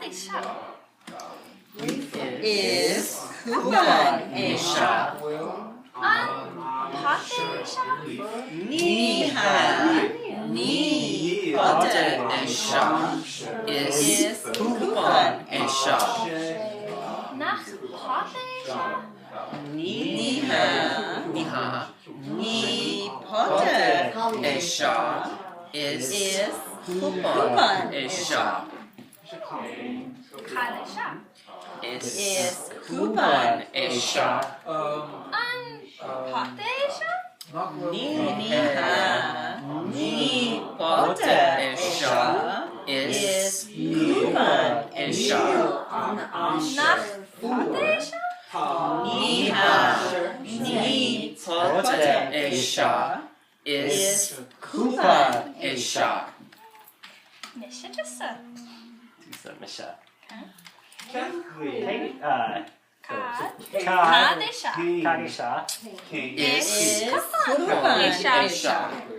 é seo? Is cupán é seo. An pota é seo? Ní hea, ní pota é seo. Is cupán é seo. Nach pota é seo? Ní hea, ní hea, ní pota é seo. Is cupán é seo. Cad é seo? Is cupán é seo. An pota é seo? Ní hea, ní pota é seo. Is cupán é seo. Nach pota é seo? Ní hea, ní pota é seo. Is cupán é seo. Mise tusa. Tusa mise. Cad? Cad é seo? Cad é seo? Is cupán é seo.